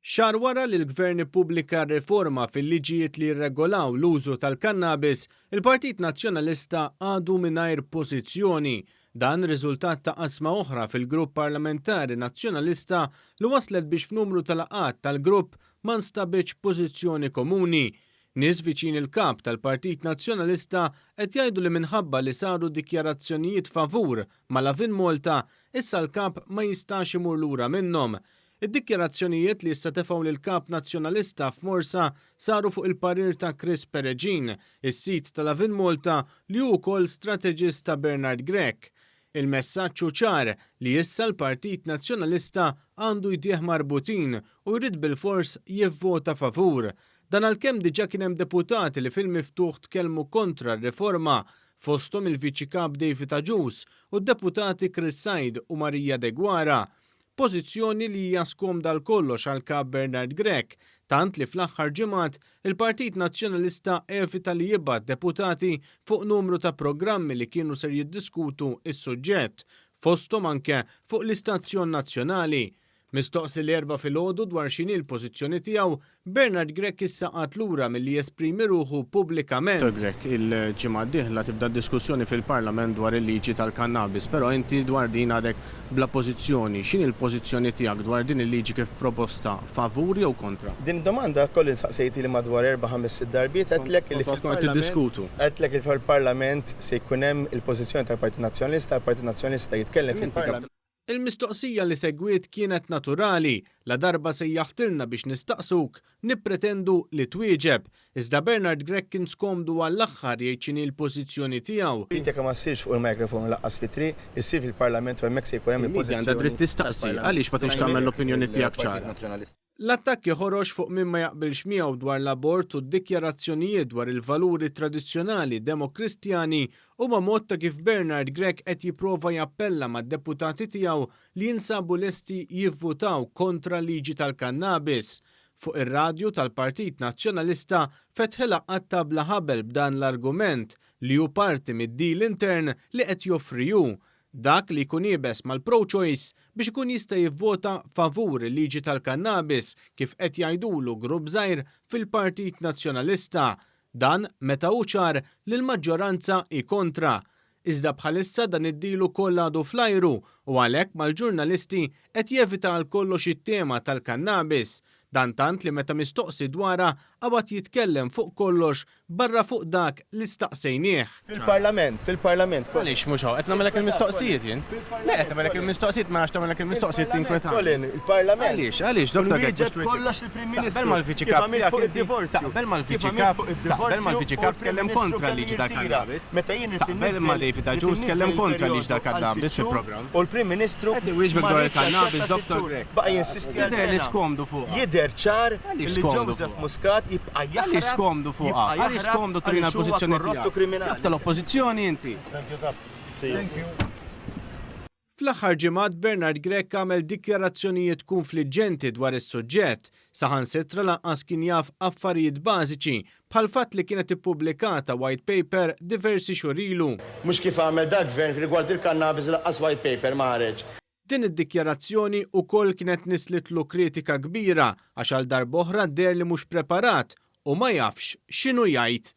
Xahar wara li l-Gvern ippubblika r-riforma fil-liġijiet li jirregolaw l-użu tal-kannabis, il-Partit Nazzjonalista għadu mingħajr pożizzjoni. Dan riżultat ta' qasma oħra fil-Grupp Parlamentari Nazzjonalista li wasslet biex f'numru ta' laqgħat tal-grupp ma nstabitx pożizzjoni komuni. Nies viċin il-Kap tal-Partit Nazzjonalista qed jgħidu li minħabba li saru dikjarazzjonijiet favur ma' Lovin Malta, issa l-Kap ma jistax imur lura minnhom. Id-dikjarazzjonijiet li issa tefgħu lill-Kap Nazzjonalista f'morsa saru fuq il-parir ta' Chris Peregin, is-sid ta' Lovin Malta li hu wkoll strateġist ta' Bernard Grech. Il-messaġġ hu ċar li issa l-Partit Nazzjonalista għandu jdejh marbutin u jrid bilfors jivvota favur. Dan għalkemm diġà kien hemm deputati li fil-miftuħ tkellmu kontra r-riforma, fosthom il-Viċi Kap David Agius u d-deputati Chris Said u Maria Deguara. Pożizzjoni li hija skomda għal kollox għall-Kap Bernard Grech, tant li fl-aħħar ġimgħat il-Partit Nazzjonalista evita li jibgħat deputati fuq numru ta' programmi li kienu ser jiddiskutu s-suġġett, fosthom anke fuq l-istazzjon nazzjonali. Mistoqsi l-Erbgħa filgħodu dwar x'inhi l-pożizzjoni tiegħu, Bernard Grech issa qagħad lura milli jesprimi ruħu pubblikament. Dottor Grech, il-ġimgħa d-dieħla tibda d-diskussjoni fil-Parlament dwar il-liġi tal-kannabis, però inti dwar din għadek bla pożizzjoni. X'inhi l-pożizzjoni tiegħek dwar din il-liġi kif proposta, favur jew kontra? Din id-domanda Colin saqsejtili madwar erba' ħames sitt darbiet, għedtlek li fil-Parlament, għedtlek li fil-Parlament se jkun hemm il-pożizzjoni tal-Partit Nazzjonalista, il-Partit Nazzjonalista jitkellem fil-Parlament. Il-mistoqsija li segwiet kienet naturali, ladarba sejjaħtilna biex nistaqsuk, nippretendu li twieġeb. Iżda Bernard Grech kien skomdu għall-aħħar jgħid x'inhi l-pożizzjoni tiegħu. Kritika ma ssirx fuq il-microphone u lanqas fit-triq, issir fil-Parlament u hemmhekk se jkun hemm Il-media għandha il-pożizzjoni dritt tistaqsi, tal-Parlament. għaliex ma tridx tagħmel l-opinjoni tiegħek ċara? L-attakki ħorox fuq min ma jaqbilx miegħu dwar l-abort u d-dikjarazzjonijiet dwar il-valuri tradizzjonali Demokristjani huma mod ta' kif Bernard Grech qed jipprova jappella mad-deputati tiegħu li jinsabu lesti jivvutaw kontra l-liġi tal-kannabis. Fuq ir-radju tal-Partit Nazzjonalista fetħilha qatta' bla ħabel b'dan l-argument li hu parti mid-deal intern li qed joffri hu Dak li jkun iebes mal-pro-choice biex ikun jista' jivvota favur il-liġi tal-kannabis kif qed jgħidulu grupp żgħir fil-Partit Nazzjonalista. Dan meta hu ċar li l-maġġoranza hi kontra. Iżda bħalissa dan id-deal ukoll għadu fl-ajru u għalhekk mal-ġurnalisti qed jevita għal kollox it-tema tal-kannabis. Dan tant li meta mistoqsi dwarha qabad jitkellem fuq kollox barra fuq dak li staqsejnieh. Fil-Parlament, fil-Parlament. Għaliex mhux hawn? Qed nagħmellek il-mistoqsijiet jien. Le, qed nagħmellek il-mistoqsijiet, mela għax tagħmellek il-mistoqsijiet tinkwetani. Colin, il-Parlament. Għaliex, għaliex, Dottor Grech, mhux twieġeb. Kollox il-Prim Ministru. Taqbel mal-Viċi Kap tiegħek inti? Taqbel mal-Viċi Kap, taqbel mal-Viċi Kap tkellem kontra l-liġi tal-kannabis? Taqbel ma' David Agius tkellem kontra l-liġi tal-kannabis fil-programm? U l-Prim Ministru. Qed iwieġbek dwar il-kannabis, Dottor Grech. Baqa' jinsisti għal Jidher li skomdu fuqha. Jidher ċar li Joseph Muscat jibqa' jaħrab. Għaliex skomdu fuqha? Għaliex skomdu turina l-pożizzjoni tiegħek? Kap tal-Oppożizzjoni inti. Fl-aħħar ġimgħat Bernard Grech għamel dikjarazzjonijiet kunfliġġenti dwar is-suġġett. Saħansitra lanqas kien jaf affarijiet bażiċi bħall-fatt li kienet ippubblikata white paper diversi xhur ilu. Mhux kif għamel dal-Gvern rigward il-kannabis lanqas white paper ma ħareġ. Din id-dikjarazzjoni ukoll kienet nisslitlu kritika kbira għax għal darb'oħra deher li mhux preparat u ma jafx x'inhu jgħid.